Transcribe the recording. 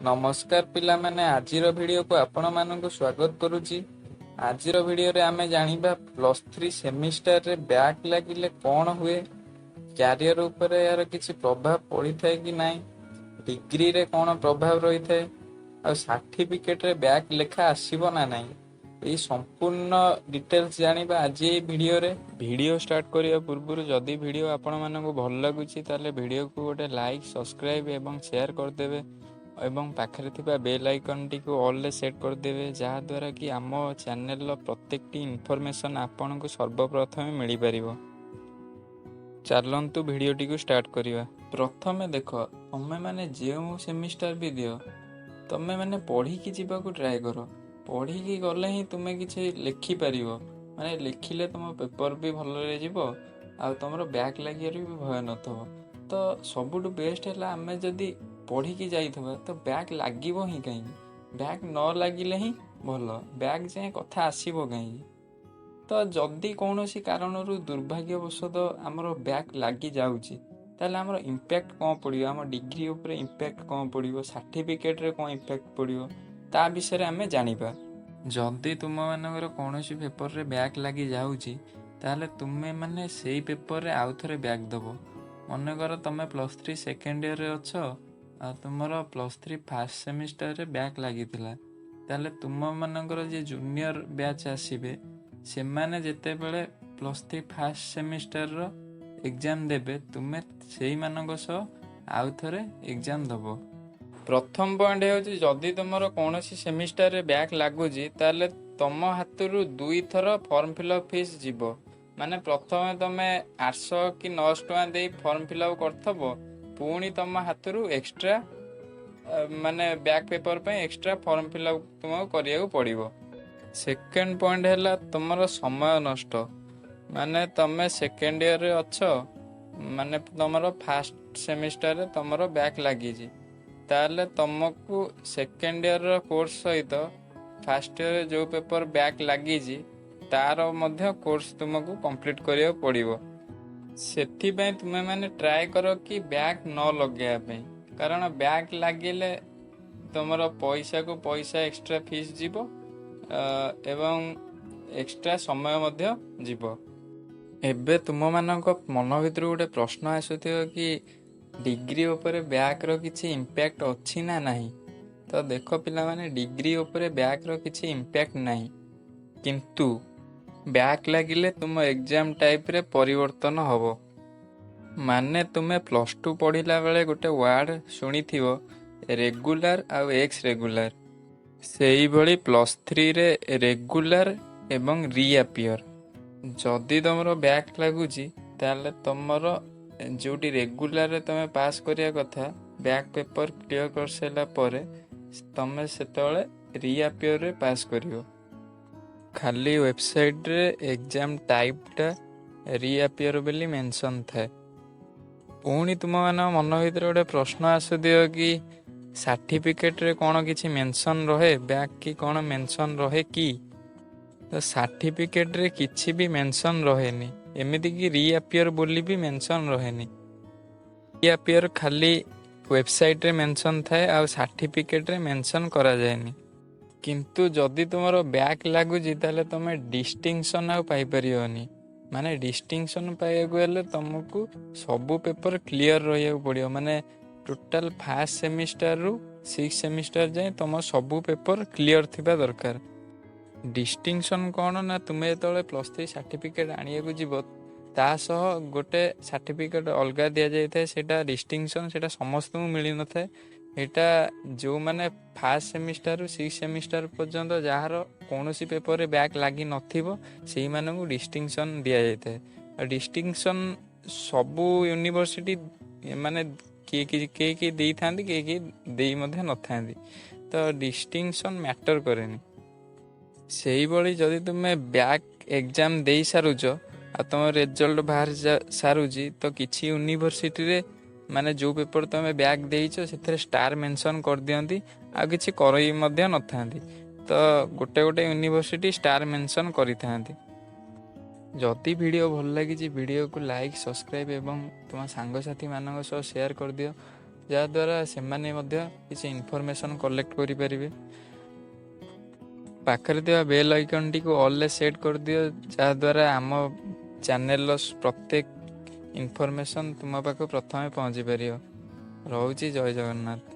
ନମସ୍କାର ପିଲାମାନେ, ଆଜିର ଭିଡ଼ିଓକୁ ଆପଣମାନଙ୍କୁ ସ୍ୱାଗତ କରୁଛି। ଆଜିର ଭିଡ଼ିଓରେ ଆମେ ଜାଣିବା +3 ସେମିଷ୍ଟାରରେ ବ୍ୟାକ୍ ଲାଗିଲେ କ'ଣ ହୁଏ, କ୍ୟାରିୟର ଉପରେ ଏହାର କିଛି ପ୍ରଭାବ ପଡ଼ିଥାଏ କି ନାହିଁ, ଡିଗ୍ରୀରେ କ'ଣ ପ୍ରଭାବ ରହିଥାଏ ଆଉ ସାର୍ଟିଫିକେଟରେ ବ୍ୟାକ୍ ଲେଖା ଆସିବ ନା ନାହିଁ। ଏଇ ସମ୍ପୂର୍ଣ୍ଣ ଡିଟେଲ୍ସ ଜାଣିବା ଆଜି ଏଇ ଭିଡ଼ିଓରେ। ଭିଡ଼ିଓ ଷ୍ଟାର୍ଟ କରିବା ପୂର୍ବରୁ ଯଦି ଭିଡ଼ିଓ ଆପଣମାନଙ୍କୁ ଭଲ ଲାଗୁଛି, ତାହେଲେ ଭିଡ଼ିଓକୁ ଗୋଟେ ଲାଇକ୍, ସବସ୍କ୍ରାଇବ୍ ଏବଂ ସେୟାର କରିଦେବେ ଏବଂ ପାଖରେ ଥିବା ବେଲ୍ ଆଇକନ୍ଟିକୁ ଅଲ୍ରେ ସେଟ୍ କରିଦେବେ, ଯାହାଦ୍ୱାରା କି ଆମ ଚ୍ୟାନେଲର ପ୍ରତ୍ୟେକଟି ଇନଫର୍ମେସନ୍ ଆପଣଙ୍କୁ ସର୍ବପ୍ରଥମେ ମିଳିପାରିବ। ଚାଲନ୍ତୁ, ଭିଡ଼ିଓଟିକୁ ଷ୍ଟାର୍ଟ କରିବା। ପ୍ରଥମେ ଦେଖ, ତମେମାନେ ଯେଉଁ ସେମିଷ୍ଟାର ବି ଦିଅ, ତମେମାନେ ପଢ଼ିକି ଯିବାକୁ ଟ୍ରାଏ କର। ପଢ଼ିକି ଗଲେ ହିଁ ତୁମେ କିଛି ଲେଖିପାରିବ। ମାନେ ଲେଖିଲେ ତୁମ ପେପର ବି ଭଲରେ ଯିବ ଆଉ ତୁମର ବ୍ୟାକ୍ ଲାଗିବାର ବି ଭୟ ନଥିବ। ତ ସବୁଠୁ ବେଷ୍ଟ ହେଲା, ଆମେ ଯଦି ପଢ଼ିକି ଯାଇଥିବା ତ ବ୍ୟାକ୍ ଲାଗିବ ହିଁ କାହିଁକି? ବ୍ୟାକ୍ ନ ଲାଗିଲେ ହିଁ ଭଲ। ବ୍ୟାକ୍ ଯାଏଁ କଥା ଆସିବ କାହିଁକି? ତ ଯଦି କୌଣସି କାରଣରୁ ଦୁର୍ଭାଗ୍ୟବଶତଃ ଆମର ବ୍ୟାକ୍ ଲାଗିଯାଉଛି, ତାହେଲେ ଆମର ଇମ୍ପ୍ୟାକ୍ଟ କ'ଣ ପଡ଼ିବ, ଆମ ଡିଗ୍ରୀ ଉପରେ ଇମ୍ପ୍ୟାକ୍ଟ କ'ଣ ପଡ଼ିବ, ସାର୍ଟିଫିକେଟରେ କ'ଣ ଇମ୍ପ୍ୟାକ୍ଟ ପଡ଼ିବ, ତା ବିଷୟରେ ଆମେ ଜାଣିବା। ଯଦି ତୁମମାନଙ୍କର କୌଣସି ପେପରରେ ବ୍ୟାକ୍ ଲାଗିଯାଉଛି, ତାହେଲେ ତୁମେମାନେ ସେଇ ପେପରରେ ଆଉ ଥରେ ବ୍ୟାକ୍ ଦେବ। ମନେକର ତୁମେ +3 ସେକେଣ୍ଡ ଇୟରରେ ଅଛ ଆଉ ତୁମର +3 ଫାର୍ଷ୍ଟ ସେମିଷ୍ଟାରରେ ବ୍ୟାକ୍ ଲାଗିଥିଲା, ତାହେଲେ ତୁମମାନଙ୍କର ଯିଏ ଜୁନିୟର ବ୍ୟାଚ୍ ଆସିବେ, ସେମାନେ ଯେତେବେଳେ +3 ଫାର୍ଷ୍ଟ ସେମିଷ୍ଟାରର ଏକ୍ଜାମ୍ ଦେବେ, ତୁମେ ସେଇମାନଙ୍କ ସହ ଆଉ ଥରେ ଏକ୍ଜାମ୍ ଦେବ। ପ୍ରଥମ ପଏଣ୍ଟ ହେଉଛି, ଯଦି ତୁମର କୌଣସି ସେମିଷ୍ଟାରରେ ବ୍ୟାକ୍ ଲାଗୁଛି, ତାହେଲେ ତମ ହାତରୁ ଦୁଇଥର ଫର୍ମ ଫିଲ୍ଅପ୍ ଫିସ୍ ଯିବ। ମାନେ ପ୍ରଥମେ ତମେ 800 କି 900 ଟଙ୍କା ଦେଇ ଫର୍ମ ଫିଲ୍ଅପ୍ କରିଥିବ, ପୁଣି ତମ ହାତରୁ ଏକ୍ସଟ୍ରା, ମାନେ ବ୍ୟାକ୍ ପେପର ପାଇଁ ଏକ୍ସଟ୍ରା ଫର୍ମ ଫିଲ୍ଅପ୍ ତୁମକୁ କରିବାକୁ ପଡ଼ିବ। ସେକେଣ୍ଡ ପଏଣ୍ଟ ହେଲା ତୁମର ସମୟ ନଷ୍ଟ। ମାନେ ତମେ ସେକେଣ୍ଡ ଇୟରରେ ଅଛ, ମାନେ ତମର ଫାର୍ଷ୍ଟ ସେମିଷ୍ଟାରରେ ତମର ବ୍ୟାକ୍ ଲାଗିଛି, ତାହେଲେ ତମକୁ ସେକେଣ୍ଡ ଇୟରର କୋର୍ସ ସହିତ ଫାର୍ଷ୍ଟ ଇୟରରେ ଯେଉଁ ପେପର ବ୍ୟାକ୍ ଲାଗିଛି, ତାର ମଧ୍ୟ କୋର୍ସ ତୁମକୁ କମ୍ପ୍ଲିଟ୍ କରିବାକୁ ପଡ଼ିବ। ସେଥିପାଇଁ ତୁମେମାନେ ଟ୍ରାଏ କର କି ବ୍ୟାକ୍ ନ ଲଗେଇବା ପାଇଁ, କାରଣ ବ୍ୟାକ୍ ଲାଗିଲେ ତୁମର ପଇସାକୁ ପଇସା ଏକ୍ସଟ୍ରା ଫିସ୍ ଯିବ ଏବଂ ଏକ୍ସଟ୍ରା ସମୟ ମଧ୍ୟ ଯିବ। ଏବେ ତୁମମାନଙ୍କ ମନ ଭିତରୁ ଗୋଟେ ପ୍ରଶ୍ନ ଆସୁଥିବ କି ଡିଗ୍ରୀ ଉପରେ ବ୍ୟାକ୍ର କିଛି ଇମ୍ପ୍ୟାକ୍ଟ ଅଛି ନା ନାହିଁ? ତ ଦେଖ ପିଲାମାନେ, ଡିଗ୍ରୀ ଉପରେ ବ୍ୟାକ୍ର କିଛି ଇମ୍ପ୍ୟାକ୍ଟ ନାହିଁ, କିନ୍ତୁ ବ୍ୟାକ୍ ଲାଗିଲେ ତୁମ ଏକ୍ଜାମ୍ ଟାଇପ୍ରେ ପରିବର୍ତ୍ତନ ହେବ। ମାନେ ତୁମେ +2 ପଢ଼ିଲା ବେଳେ ଗୋଟେ ୱାର୍ଡ଼ ଶୁଣିଥିବ, ରେଗୁଲାର ଆଉ ଏକ୍ସ ରେଗୁଲାର। ସେଇଭଳି +3ରେ ରେଗୁଲାର ଏବଂ ରିଆପିୟର। ଯଦି ତୁମର ବ୍ୟାକ୍ ଲାଗୁଛି, ତାହେଲେ ତୁମର ଯେଉଁଠି ରେଗୁଲାରରେ ତୁମେ ପାସ୍ କରିବା କଥା, ବ୍ୟାକ୍ ପେପର କ୍ଲିୟର କରିସାରିଲା ପରେ ତୁମେ ସେତେବେଳେ ରିଆପିୟରରେ ପାସ୍ କରିବ। ଖାଲି ୱେବସାଇଟ୍ରେ ଏକ୍ଜାମ୍ ଟାଇପ୍ଟା ରିଆପିୟର ବୋଲି ମେନସନ୍ ଥାଏ। ପୁଣି ତୁମମାନଙ୍କ ମନ ଭିତରେ ଗୋଟେ ପ୍ରଶ୍ନ ଆସୁଥିବ କି ସାର୍ଟିଫିକେଟରେ କ'ଣ କିଛି ମେନସନ୍ ରହେ, ବ୍ୟାକ୍ କି କ'ଣ ମେନସନ୍ ରହେ କି? ତ ସାର୍ଟିଫିକେଟରେ କିଛି ବି ମେନସନ୍ ରହେନି, ଏମିତିକି ରିଆପିୟର ବୋଲି ବି ମେନସନ୍ ରହେନି। ରିଆପିୟର ଖାଲି ୱେବସାଇଟ୍ରେ ମେନସନ୍ ଥାଏ ଆଉ ସାର୍ଟିଫିକେଟରେ ମେନସନ୍ କରାଯାଏନି। କିନ୍ତୁ ଯଦି ତୁମର ବ୍ୟାକ୍ ଲାଗୁଛି, ତାହେଲେ ତୁମେ ଡିଷ୍ଟିଂସନ୍ ଆଉ ପାଇପାରିବନି। ମାନେ ଡିଷ୍ଟିଂସନ୍ ପାଇବାକୁ ହେଲେ ତୁମକୁ ସବୁ ପେପର କ୍ଲିଅର ରହିବାକୁ ପଡ଼ିବ। ମାନେ ଟୋଟାଲ ଫାର୍ଷ୍ଟ ସେମିଷ୍ଟାରରୁ ସିକ୍ସ ସେମିଷ୍ଟାର ଯାଏଁ ତୁମ ସବୁ ପେପର କ୍ଲିଅର ଥିବା ଦରକାର। ଡିଷ୍ଟିଂସନ୍ କ'ଣ ନା, ତୁମେ ଯେତେବେଳେ +3 ସାର୍ଟିଫିକେଟ୍ ଆଣିବାକୁ ଯିବ, ତା ସହ ଗୋଟେ ସାର୍ଟିଫିକେଟ୍ ଅଲଗା ଦିଆଯାଇଥାଏ, ସେଇଟା ଡିଷ୍ଟିଂସନ୍। ସେଇଟା ସମସ୍ତଙ୍କୁ ମିଳିନଥାଏ। ଏଇଟା ଯେଉଁମାନେ ଫାର୍ଷ୍ଟ ସେମିଷ୍ଟାରରୁ ସିକ୍ସ ସେମିଷ୍ଟାର ପର୍ଯ୍ୟନ୍ତ ଯାହାର କୌଣସି ପେପରରେ ବ୍ୟାକ୍ ଲାଗିନଥିବ, ସେଇମାନଙ୍କୁ ଡିଷ୍ଟିଂସନ୍ ଦିଆଯାଇଥାଏ। ଆଉ ଡିଷ୍ଟିଂସନ୍ ସବୁ ୟୁନିଭର୍ସିଟି, ମାନେ କିଏ କିଏ କେହି କେହି ଦେଇଥାନ୍ତି, କେହି କେହି ଦେଇ ମଧ୍ୟ ନଥାନ୍ତି। ତ ଡିଷ୍ଟିଂସନ୍ ମ୍ୟାଟର କରେନି। ସେଇଭଳି ଯଦି ତୁମେ ବ୍ୟାକ୍ ଏକ୍ଜାମ୍ ଦେଇ ସାରୁଛ ଆଉ ତୁମ ରେଜଲ୍ଟ ବାହାରି ସାରୁଛି, ତ କିଛି ୟୁନିଭର୍ସିଟିରେ, ମାନେ ଯେଉଁ ପେପର ତୁମେ ବ୍ୟାକ୍ ଦେଇଛ, ସେଥିରେ ଷ୍ଟାର ମେନସନ୍ କରିଦିଅନ୍ତି ଆଉ କିଛି କରେଇ ମଧ୍ୟ ନଥାନ୍ତି। ତ ଗୋଟେ ଗୋଟେ ୟୁନିଭର୍ସିଟି ଷ୍ଟାର ମେନସନ୍ କରିଥାନ୍ତି। ଯଦି ଭିଡ଼ିଓ ଭଲ ଲାଗିଛି, ଭିଡ଼ିଓକୁ ଲାଇକ୍, ସବସ୍କ୍ରାଇବ୍ ଏବଂ ତୁମ ସାଙ୍ଗସାଥିମାନଙ୍କ ସହ ସେୟାର କରିଦିଅ। ଯାହାଦ୍ୱାରା ସେମାନେ ମଧ୍ୟ କିଛି ଇନଫର୍ମେସନ୍ କଲେକ୍ଟ କରିପାରିବେ। ପାଖରେ ଥିବା ବେଲ୍ ଆଇକନ୍ଟିକୁ ଅଲ୍ରେ ସେଟ୍ କରିଦିଅ, ଯାହାଦ୍ୱାରା ଆମ ଚ୍ୟାନେଲ୍ର ପ୍ରତ୍ୟେକ ଇନଫର୍ମେସନ୍ ତୁମ ପାଖକୁ ପ୍ରଥମେ ପହଞ୍ଚି ପାରିବ। ରହୁଛି, ଜୟ ଜଗନ୍ନାଥ।